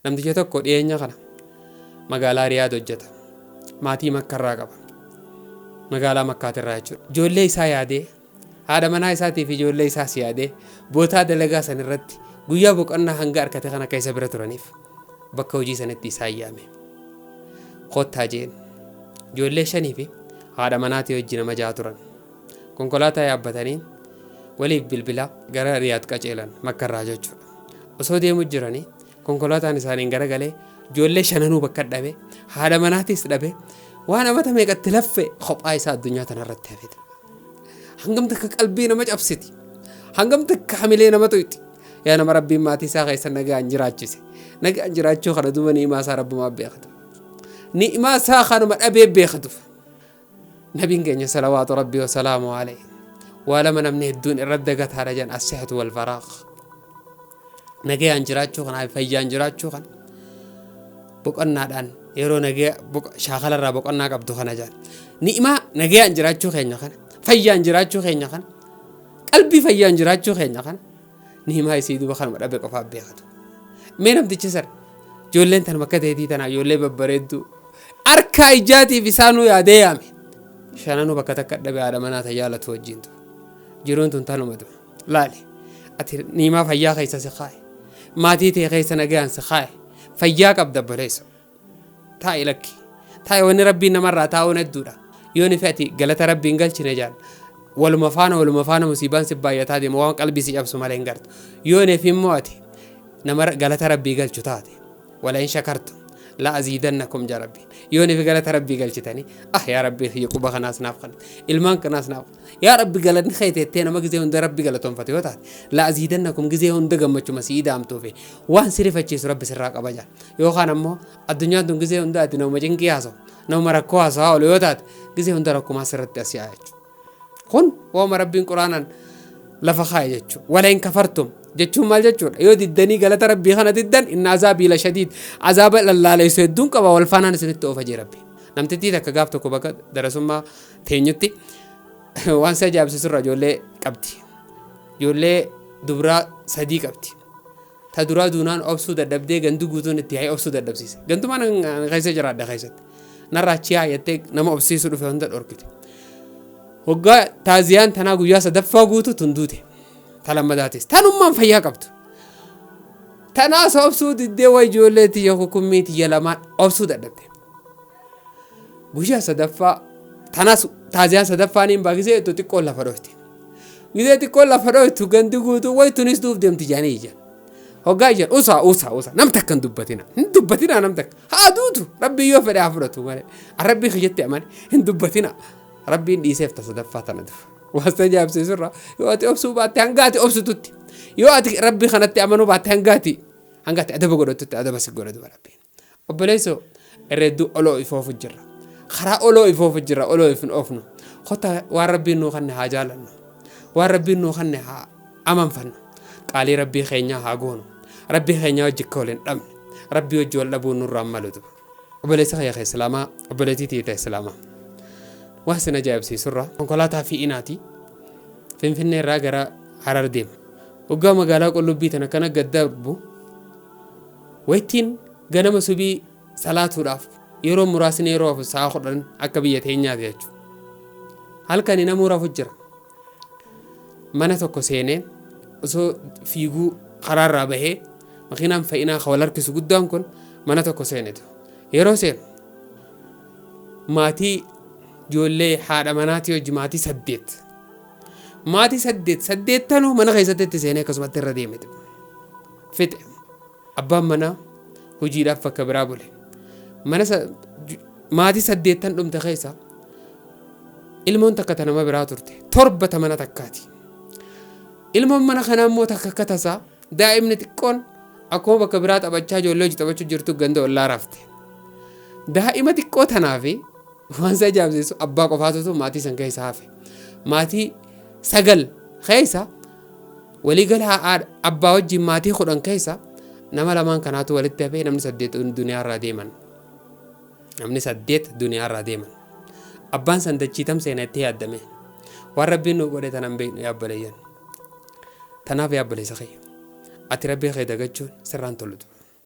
Namticha tokko dhiyeenya kana magaalaa Riyaad hojjeta. Maatii Makkarraa qaba. Magaalaa Makkaatirraa jechuudha. Ijoollee isaa yaadee, haadha manaa isaatii fi ijoollee isaas yaadee, bootaa dalagaa san irratti guyyaa boqonnaa hanga argate kana akka isa bira turaniif bakka hojii sanitti isaan yaame. Kottaa jeen. Ijoollee shanii fi haadha manaatii wajji nama ja'a turan. Konkolaataa yaabbatanii waliif bilbilaa gara Riyaad qaceelan, Makkarraa jechuudha. Osoo deemu jiranii konkolaataan isaaniin garagalee ijoollee shananuu bakka dhabe, haadha manaatis dhabe, waan amata meeqatti laffe kophaa isaa addunyaa tanarratti hafe. Hangam takka qalbii nama cabsiti. Hangam takka hamilee nama tuyxi. Yaa nama Rabbiin maatii isaa keessa nagaan jiraachise. Nagaan jiraachuu kana duuba ni'imaa isaa Rabbumaa beekatu. Ni'imaa isaa kanuma dhabee beekatu. Nabiin keenya salawaatu Rabbii wa salaamu alayhi. Waa lama namni hedduun irra dagataadha jedhan, as-sihhatu wal faraaq. Nagayaan jiraachuu kanaa fi fayyaan jiraachuu kana boqonnaadhaan yeroo nagaya shaakalarraa boqonnaa qabdu kana jedhan. Ni'imaa nagayaan jiraachuu keenya kana, fayyaan jiraachuu keenya kana, qalbii fayyaan jiraachuu keenya kana ni'imaa isii duuba kanuma dhabe qofaaf beekatu. Mee namtichi san ijoolleen tan bakka teetii tanaa ijoollee babbareedduu harkaa ijaatiif isaanuu yaadee yaame. Shananuu bakka takka dhabe haadha manaa tayyaalatu wajjin tu. Jiruun tun tanuma tu. Laali. Ati ni'imaa fayyaa keessa si kaa'e. Maatii tee keessa nagayaan si kaa'e. Fayyaa qabda obboleessa. Taa'i lakki. Taa'i, wanni Rabbiin namarraa taa'uun hedduudha. Yoo ni ati galata Rabbiin galchine jaan, waluma faana waluma faana musiibaan si baay'ataa deema, waan qalbii si cabsu malee hin gartu. Yoo neef immoo ati nama galata Rabbii galchu taate, ولئن شكرتم لأزيدنكم ja Rabbiin. Yoo neef galata Rabbii galchitanii, ah yaa Rabbii kiyya, quba kanaas naaf kan ilmaan kanaas naaf, yaa Rabbi galanni kee teettee nama gizee hunda Rabbi galatoonfate yoo taate, لأزيدنكم, gizee hunda gammachuma si idaamtuufi waan si rifachiisu Rabbi sirraa qaba jaa. Yookaan ammoo addunyaan tun gizee hunda ati nama cinqii haasa'u, nama rakkoo haasa'aa oolu yoo taate, gizee hunda rakkumaa sirratti as yaa'a jechuudha. Kun waama Rabbiin Quraanaan lafa kaa'e jechuudha. ولئن كفرتم jechuun maal jechuudha? Yoo diddanii galata Rabbii kana diddan, إن عذابي لشديد, azaaba lallaalessu hedduun qaba, wal faanaan isinitti oofa jee Rabbi. Namtittii takka gaaf tokko bakka darasummaa teenyutti waan si ajaa'ibsiisurra ijoollee qabdi. Ijoollee dubraa sadii qabdi. Ta duraa duunaan obsuu dadhabdee gandi guutuun itti yaa'ee obsuu dadhabsiise. Gantumaan keessa jiraadha keessatti. Narraa achi yaayattee nama obsiisuu dhufe hunda dhorkite. Waggaa taaziyaan tanaa guyyaa sadaffaa guutu tun duute. Ta lammadaatis. Tanummaan fayyaa qabdu. Tanaas obsuu diddee, way ijoollee tiyya, kukummii tiyya lamaan obsuu dadhabde. Guyyaa sadaffaa tanaas taaziyaan sadaffaan hin baa gisee itti xiqqoon lafa dhoofte. Gisee xiqqoon lafa dhooftu gandi guutuu way tunis duuf deemti jaanii ija. Hoggaa ijaan usaa usaa usaa, nam takka hin dubbatina. Hin dubbatina nam takka. Haa duutu, Rabbi yoo fedhe haa fudhatu malee. Rabbii kiyyatti amane, hin dubbatina. Rabbiin dhiiseef ta sadaffaa tana dufa. Waan ajaa'ibsiisurra yoo ati obsuu baatte, hanga ati obsututti, yoo ati Rabbii kanatti amanuu baatte, hanga ati adaba godhatutti adaba si godhatu Rabbiin. Obboleessoo, irra hedduu oloo ifoofu jirra. Karaa oloo ifoofu jirra, oloo ifin oofnu. Kottaa waan Rabbiin nuu kanne haa jaalannu. Waan Rabbiin nuu kanne haa amanfannu. Qaalii Rabbii keenyaa haa goonu. Rabbii keenyaa wajji akka wal hin dhabne. Rabbii wajji wal dhabuun nurraan malutu. Obboleessa kiyya islaamaa, obboleettii tiyya islaamaa. Waan sin ajaa'ibsiisurra konkolaataa fe'inaati. Finfinnee irraa gara Harar deema. Waggaa magaalaa Qullubbii tana kana gad darbu, wayittiin ganama subii salaatuudhaaf yeroo muraasni yeroo hafu, sa'a 10 akka biyya teenyaati jechuudha. Halkani namuu rafu jira. Mana tokko seenee osoo fiiguu karaarraa bahee makiinaan fe'inaa kan wal harkisu guddaan kun mana tokko seenetu. Yeroo seenu maatii ijoollee haadha manaatii hojii maatii saddeet. Maatii saddeet saddeettanuu mana keessatti itti seenee akkasumatti irra deemete. Fixe. Abbaan manaa hojiidhaaf bakka biraa bule. Mana maatii saddeettan dhumte keessa ilmoon takka ta nama biraa turte. Torba ta mana takkaati. Ilmoon mana kanaa immoo takka akka tasaa daa'imni xiqqoon akkuma bakka biraa taphachaa ijoollee hojii taphachuu jirtu ganda ollaa rafte. Daa'ima xiqqoo tanaa fi waan si ajaa'ibsiisu abbaa qofaatutu maatii san keessa hafe. Maatii sagal keessa, waliigala abbaa wajjin maatii 10 keessa nama lamaan kanaatu walitti hafee, namni saddeet duniyaarraa deeman. Namni saddeet duniyaarraa deeman. Abbaan san dachiitam seena itti yaaddame. Waan Rabbiin nu godhe tanan beeknu yaabboleeyyan. Tanaaf yaabboleessa kiyya. Ati Rabbii kee dagachuun sirraan tolutu.